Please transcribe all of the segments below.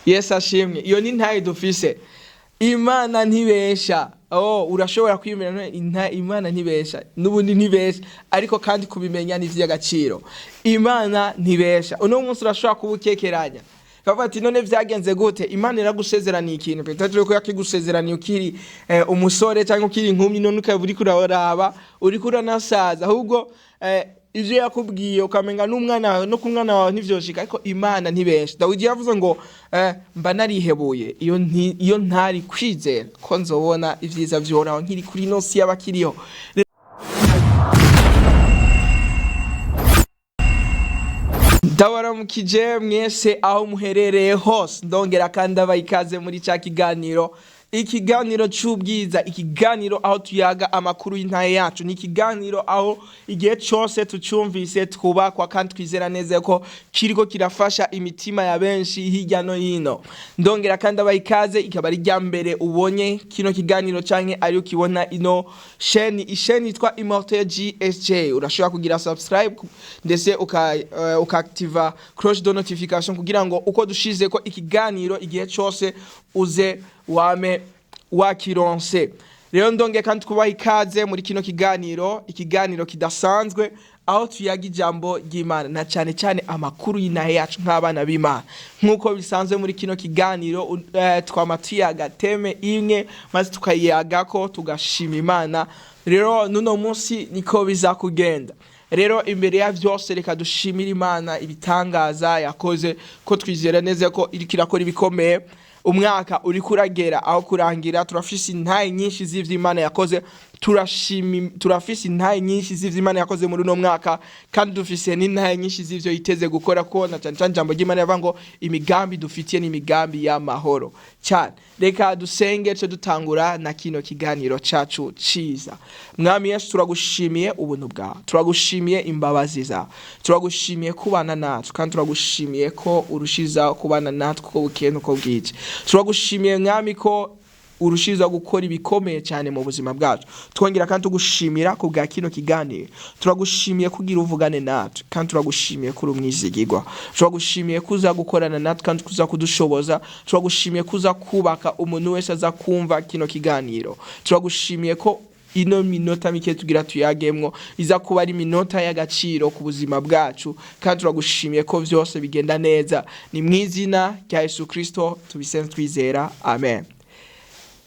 Yesu ashimwe. Iyo ni ntayo dufise. Imana ntibesha. Oh, urashobora kwiyumvira Imana ntibesha, n'ubundi ntibesha, ariko kandi kubimenya ni ivy'agaciro. Imana ntibesha. Uno munsi urashobora kuba ukekeranya, kavuga ati: "None vyagenze gute?" Imana iragusezeraniye ikintu, peut-être ko yakigusezeraniye ukiri umusore cyangwa ukiri inkumi, none ukaba uriko uraraba uriko uranasaza, ahubwo ivyo yakubwiye ukamenga n'umwana wawe, no ku mwana wawe ntivyoshika. Ariko Imana ntibesha. Dawidi yavuze ngo mba narihebuye iyo ntari kwizera ko nzobona ivyiza vyohoraho nkiri kuri ino si y'abakiriho. Ndabaramukije mwese aho muherereye hose, ndongera kandi abaha ikaze muri ca kiganiro, ikiganiro c'ubwiza, ikiganiro aho tuyaga amakuru y'intahe yacu. Ni ikiganiro aho igihe cose tucumvise twubakwa, kandi twizera neza ko kiriko kirafasha imitima ya benshi hirya no hino. Ndongera kandi abaha ikaze. Ikaba ari irya mbere ubonye kino kiganiro canke ari ukibona ino sheni, isheni yitwa Immortel GSJ, urashobora kugira subscribe ndetse uka activa cloche de notification kugira ngo uko dushizeko ikiganiro igihe cose uze wame wakironse. Rero ndongeye kandi kubaha ikaze muri kino kiganiro, ikiganiro kidasanzwe aho tuyaga ijambo ry'Imana na cyane cyane amakuru y'intahe yacu nk'abana b'Imana. Nk'uko bisanzwe muri kino kiganiro, twama tuyaga thème imwe maze tukayiyagako, tugashima Imana. Rero n'uno munsi niko biza kugenda. Rero imbere ya vyose, reka dushimire Imana ibitangaza yakoze, ko twizera neza ko iriko irakora ibikomeye. Umwaka uriko uragera aho kurangira, turafise intahe nyinshi z'ivyo Imana yakoze. Turashima, turafise intahe nyinshi z'ivyo Imana yakoze muri uno mwaka, kandi dufise n'intahe nyinshi z'ivyo yiteze gukora, ko na cyane cyane ijambo ry'Imana rivuga ngo imigambi dufitiye ni imigambi y'amahoro cyane. Reka dusenge ce dutangura na kino kiganiro cacu ciza. Mwami Yesu, turagushimiye ubuntu bwawe, turagushimiye imbabazi zawe, turagushimiye kubana natwe, kandi turagushimiye ko urushiza kubana natwe uko bukeye n'uko bwije. Turagushimiye, Mwami, ko urushiza gukora ibikomeye cyane mu buzima bwacu. Twongera kandi tugushimira ku bwa kino kiganiro. Turagushimiye kugira uvugane natwe, kandi turagushimiye ko uri umwizigirwa. Turagushimiye ko uza gukorana natwe kandi kuza kudushoboza. Turagushimiye ko uza kubaka umuntu wese aza kumva kino kiganiro. Turagushimiye ko ino minota mike tugira tuyagemwo iza kuba ari minota y'agaciro ku buzima bwacu, kandi turagushimiye ko vyose bigenda neza. Ni mu izina rya Yesu Kristo tubisenze twizera, amen.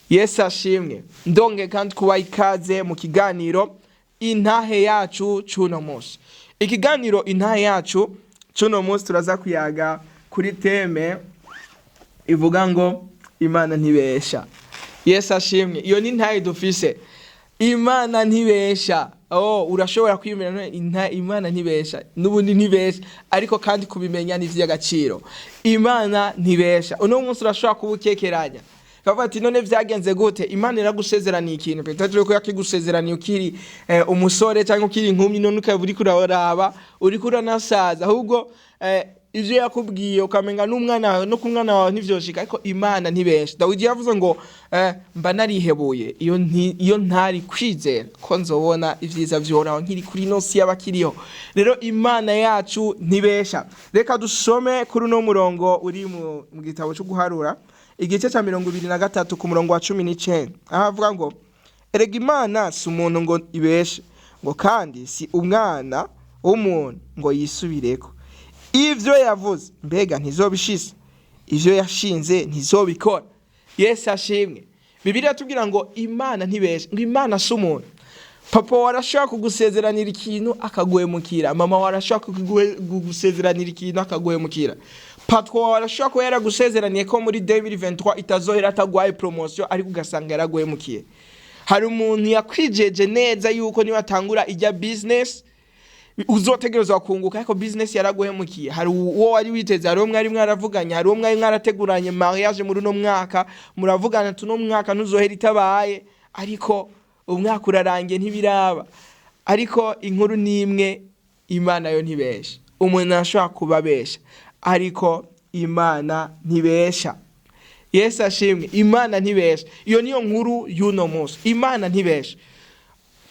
Yesu ashimwe. Ndonge kandi kuba ikaze mu kiganiro Intahe Yacu c'uno munsi. Ikiganiro Intahe Yacu c'uno munsi, turaza kuyaga kuri thème ivuga ngo Imana ntibesha. Yesu ashimwe. Iyo ni ntahe dufise. Imana ntibesha. Oh, urashobora kwiyumvira Imana ntibesha, n'ubundi ntibesha, ariko kandi kubimenya ni ivy'agaciro. Imana ntibesha. Uno munsi urashobora kuba ukekeranya, kavuga ati: "None vyagenze gute?" Imana iragusezeraniye ikintu, peut-être ko yakigusezeraniye ukiri umusore cyangwa ukiri inkumi, none ukaba uriko uraraba uriko uranasaza, ahubwo ivyo yakubwiye ukamenga n'umwana wawe, no ku mwana wawe ntivyoshika. Ariko Imana ntibesha. Dawidi yavuze ngo mba narihebuye iyo ntari kwizera ko nzobona ivyiza vyohoraho nkiri kuri ino si y'abakiriho. Rero Imana yacu ntibesha. Reka dusome kuri uno murongo uri mu gitabo cyo guharura, igice ca 23 ku murongo wa 19, aho avuga ngo: "Erega Imana si umuntu ngo ibeshe, ngo kandi si umwana w'umuntu ngo yisubireko. Ivyo yavuze, mbega ntizobishise? Ivyo yashinze, ntizobikora?" Yesu ashimwe. Bibiliya tubwira ngo Imana ntibeshe, ngo Imana si umuntu. Papa warashobora kugusezeranira ikintu akaguhemukira, mama warashobora kugusezeranira ikintu akaguhemukira, patron wawe arashobora kuba yaragusezeraniye ko muri 2023 itazohera atagwaye promotion, ariko ugasanga yaraguhemukiye. Hari umuntu yakwijeje neza yuko niba atangura ijya business uzotegerezwa kunguka, ariko business yaraguhemukiye. Hari uwo wari witeze, hari uwo mwari mwaravuganye, hari uwo mwari mwarateguranye mariage muri uno mwaka, muravugana tuno mwaka ntuzohera itabaye, ariko umwaka urarangiye ntibiraba. Ariko inkuru ni imwe: Imana yo ntibesha. Umuntu arashobora kubabesha, ariko Imana ntibesha. Yesu ashimwe. Imana ntibesha. Iyo niyo nkuru y'uno munsi. Imana ntibesha.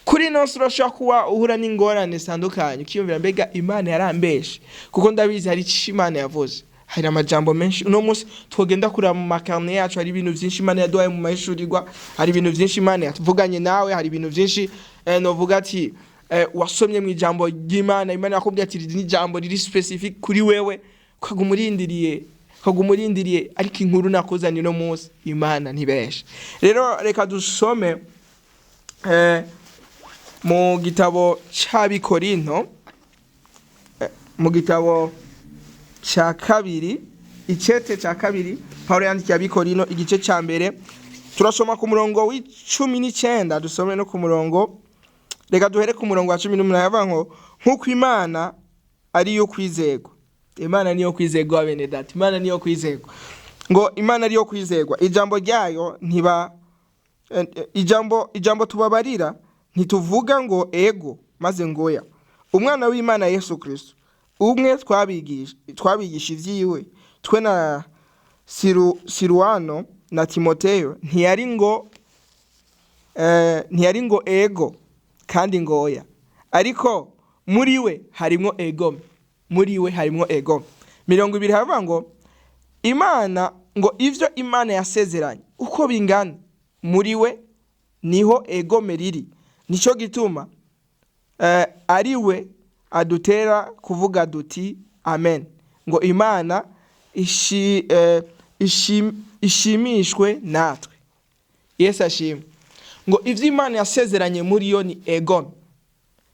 Kuri ino si urashobora kuba uhura n'ingorane zitandukanye, ukiyumvira: "Mbega Imana yarambeshe?" Kuko ndabizi hari icyo Imana yavuze. Hari amajambo menshi uno munsi twogenda kuraba mu ma carnet yacu. Hari ibintu vyinshi Imana yaduhaye mu mahishurirwa, hari ibintu vyinshi Imana yatuvuganye nawe, hari ibintu vyinshi novuga ati wasomye mu ijambo ry'Imana. Imana yakubwiye ati iri ni ijambo riri spécifique kuri wewe, ukaguma urindiriye, ukaguma urindiriye. Ariko inkuru nakuzanye uno munsi, Imana ntibeshe. Rero reka dusome mu gitabo c'Abikorinto, mu gitabo cya kabiri, icete cya kabiri Paulo yandikiye Abikorino, igice cya mbere, turasoma ku murongo wa 19, dusome no ku murongo, reka duhere ku murongo wa 18. Yavuga ngo nk'uko Imana ari iyo kwizerwa. Imana niyo kwizerwa, bene data, Imana niyo kwizerwa. Ngo Imana ariyo kwizerwa, ijambo ryayo ntiba ijambo tubabarira, ntituvuga ngo ego maze ngoya. Umwana w'Imana Yesu Kristo umwe twabigisha ivyiwe, twe na Siruwano na Timoteyo, ntiyari ngo ego kandi ngoya, ariko muri we harimwo egome, muri we harimwo egome. 20 haravuga ngo Imana, ngo ivyo Imana yasezeranye uko bingana, muri we niho egome riri. Nico gituma ari we adutera kuvuga duti amen, ngo Imana ishimishwe natwe. Yesu ashimwe. Ngo ivyo Imana yasezeranye muri yo ni egome,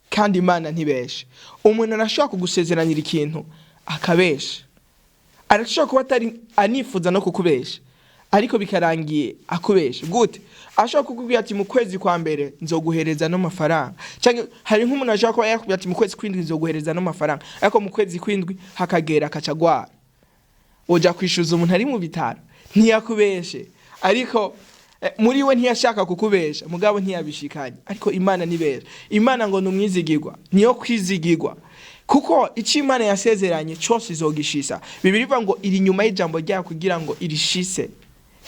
kandi Imana ntibeshe. Umuntu arashobora kugusezeranira ikintu akabesha, arashobora kuba atari anifuza no kukubesha, ariko bikarangiye akubesha. Gute? Ashobora kukubwira ati mu kwezi kwa mbere nzoguhereza no mafaranga, cyangwa hari nk'umuntu ashobora kuba yakubwira ati mu kwezi kw'indwi nzoguhereza no mafaranga, ariko mu kwezi kw'indwi hakagera akaca agwara. Uja kwishuza umuntu ari mu bitaro. Ntiyakubeshe, ariko muri we ntiyashaka kukubesha, mugabo ntiyabishikanye. Ariko Imana ntibesha. Imana ngo ni umwizigirwa, niyo kwizigirwa, kuko icyo Imana yasezeranye cyose izogishisa. Bibiliya ivuga ngo iri inyuma y'ijambo ryayo kugira ngo irishise.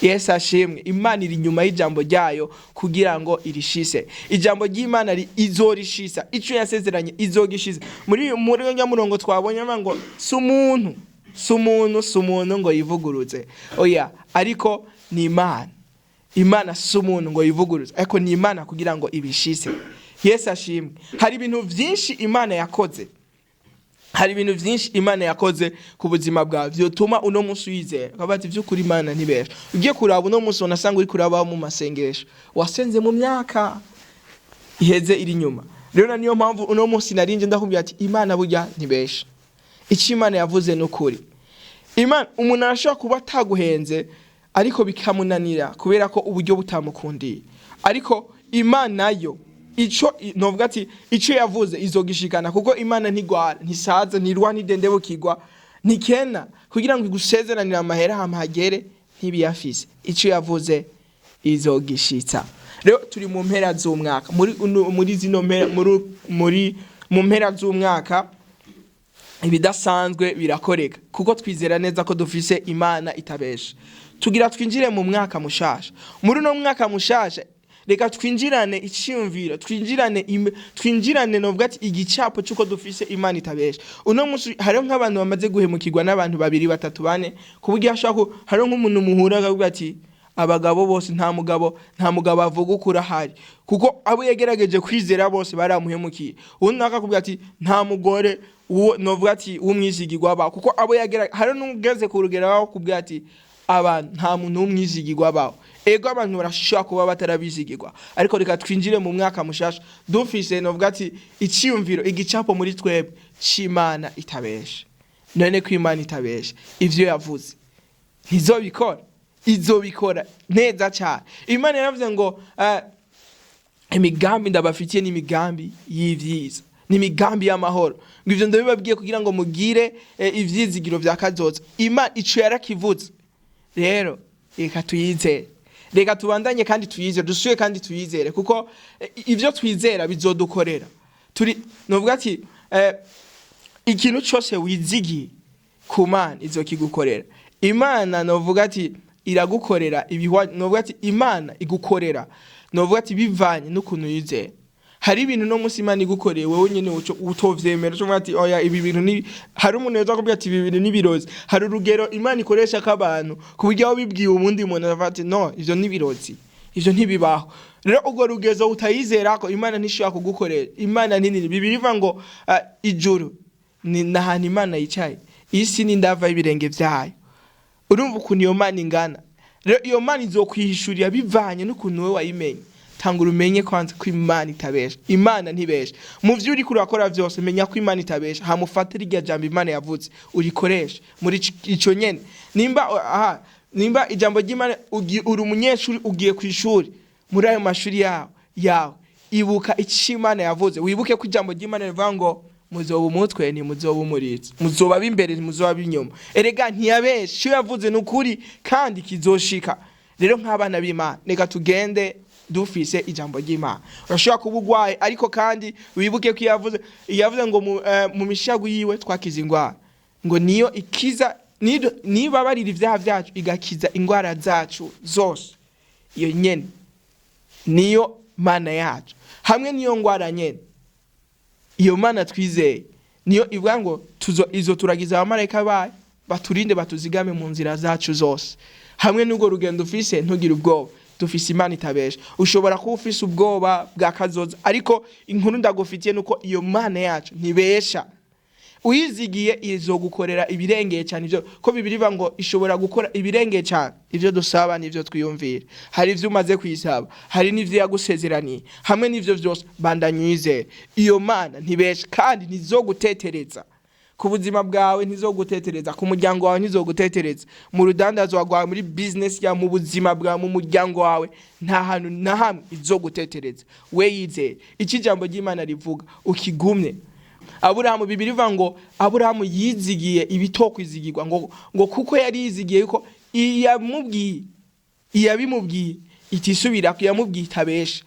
Yesu ashimwe. Imana iri inyuma y'ijambo ryayo kugira ngo irishise. Ijambo ry'Imana izorishisa. Icyo yasezeranye izogishisa. Muri nyamurongo twabonye bavuga ngo si umuntu, si umuntu, si umuntu ngo yivuguruze. Oya, ariko ni Imana. Imana si umuntu ngo yivuguruze, ariko ni Imana kugira ngo ibishise. Yesu ashimwe. Hari ibintu byinshi Imana yakoze, hari ibintu byinshi Imana yakoze ku buzima bwawe vyotuma uno munsi uyizera, ukavuga ati vy'ukuri Imana ntibesha. Ugiye kuraba uno munsi, unasanga uri kurabaho mu masengesho wasenze mu myaka iheze iri inyuma. Rero na niyo mpamvu uno munsi narinje ndakubwira ati Imana burya ntibesha. Icyo Imana yavuze ni ukuri. Imana, umuntu arashobora kuba ataguhenze, ariko bikamunanira kubera ko uburyo butamukundiye, ariko Imana yo ico novuga ati ico yavuze izogishikana, kuko Imana ntigwara, ntisaza, ntirwa, ntidendebukirwa, ntikena kugira ngo igusezeranire amahera hama hagere ntibiyafise. Ico yavuze izogishitsa. Rero turi mu mpera z'umwaka, muri zino mpera, muri mu mpera z'umwaka ibidasanzwe birakoreka, kuko twizera neza ko dufise Imana itabesha. Tugira twinjire mu mwaka mushasha. Muri uno mwaka mushasha, reka twinjirane iciyumviro, twinjirane novuga ati igicapo cy'uko dufise Imana itabesha. Uno munsi hariho nk'abantu bamaze guhemukirwa n'abantu babiri, batatu, bane, ku buryo ashobora hariho nk'umuntu muhura akavuga ati abagabo bose, nta mugabo avuga ukuri ahari, kuko abo yagerageje kwizera bose baramuhemukiye. Undi nawe akakubwira ati nta mugore uwo novuga ati w'umwizigirwa abaho, kuko abo yagera, hari n'ugeze ku rugero aho kubwira ati abantu, nta muntu w'umwizigirwa abaho. Ego, abantu barashobora kuba batarabizigirwa, ariko reka twinjire mu mwaka mushasha dufise novuga ati iciyumviro, igicapo muri twebwe c'Imana itabesha. None ko Imana itabesha, ivyo yavuze ntizobikora? Izobikora neza cyane. Imana yaravuze ngo imigambi ndabafitiye ni imigambi y'ivyiza, ni imigambi y'amahoro, ngo ivyo ndabibabwiye kugira ngo mugire ivyizigiro vya kazoza. Imana ico yarakivuze. Rero reka tuyizere, reka tubandanye kandi tuyizere, dusuye kandi tuyizere, kuko ivyo twizera bizodukorera. Turi novuga ati ikintu cyose wizigiye ku Mana izokigukorera. Imana novuga ati iragukorera ibihwa, novuga ati Imana igukorera novuga ati bivanye n'ukuntu yizera. Hari ibintu no munsi Imana igukoreye, wowe nyene uco utovyemera, uco ati: "Oya, ibi bintu ni." Hari umuntu yoza akubwira ati: "Ibi bintu ni birozi." Hari urugero Imana ikoresha k'abantu ku buryo aho bibwiye uwundi muntu avuga ati: "No, ivyo ni birozi, ivyo ntibibaho." Rero urwo rugezo utayizera ko Imana ntishobora kugukorera. Imana nini, Bibiliya ivuga ngo ijuru ni nahantu Imana yicaye, isi ni ndava y'ibirenge vyayo. Urumva ukuntu iyo Mana ingana. Rero iyo Mana izokwihishurira bivanye n'ukuntu wowe wayimenye. Tangura umenye kwanza ko Imana itabesha. Imana ntibesha. Mu vyo uriko urakora vyose, menya ko Imana itabesha, hama ufate rirya jambo Imana yavuze, urikoreshe muri ico nyene. Nimba aha, nimba ijambo ry'Imana, uri umunyeshuri, ugiye ku ishuri, muri ayo mashuri yawe, ibuka ico Imana yavuze. Wibuke ko ijambo ry'Imana rivuga ngo: "Muzoba umutwe, ntimuzoba umurizo, muzoba ab'imbere, ntimuzoba ab'inyuma." Erega ntiyabesha, icyo yavuze ni ukuri kandi kizoshika. Rero nk'abana b'Imana, reka tugende dufise ijambo ry'Imana. Urashobora kuba urwaye, ariko kandi wibuke ko yavuze ngo mu mishagu yiwe twakize ingwara, ngo niyo ikiza, nibabarira ibyaha byacu, igakiza ingwara zacu zose. Iyo nyene niyo Mana yacu. Hamwe n'iyo ngwara nyene, iyo Mana twizeye niyo ivuga ngo tuzo izo turagiza abamarayika bayo baturinde, batuzigame mu nzira zacu zose. Hamwe n'urwo rugendo ufise, ntugire ubwoba, dufise Imana itabesha. Ushobora kuba ufise ubwoba bwa kazoza, ariko inkuru ndagufitiye nuko iyo Mana yacu ntibesha. Uyizigiye izogukorera ibirengeye cyane ibyo, ko Bibiliya ivuga ngo ishobora gukora ibirengeye cyane ibyo dusaba n'ibyo twiyumvira. Hari ibyo umaze kuyisaba, hari n'ibyo yagusezeraniye. Hamwe n'ibyo byose, bandanya uyizere. Iyo Mana ntibesha kandi ntizogutetereza ku buzima bwawe, ntizogutetereza ku muryango wawe, ntizogutetereza mu rudandazo rwawe, muri business yawe, mu buzima bwawe, mu muryango wawe. Nta hantu na hamwe izogutetereza. We yizere icyo ijambo ry'Imana rivuga, ukigumye. Aburahamu, Bibiliya ivuga ngo Aburahamu yizigiye ibitokwizigirwa, ngo kuko yari yizigiye yuko iyamubwiye, iyabimubwiye itisubira, yamubwiye itabesha.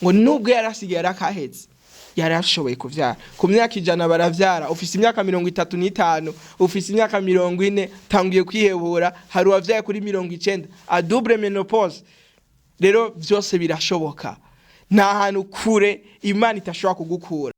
Ngo nubwo yari asigaye arakahetse, yari ashoboye kuvyara ku myaka 100. Baravyara. Ufise imyaka 35, ufise imyaka 40, tanguye kwihebura. Hari uwavyaye kuri 90, a double ménopause. Rero vyose birashoboka, nta hantu kure Imana itashobora kugukura.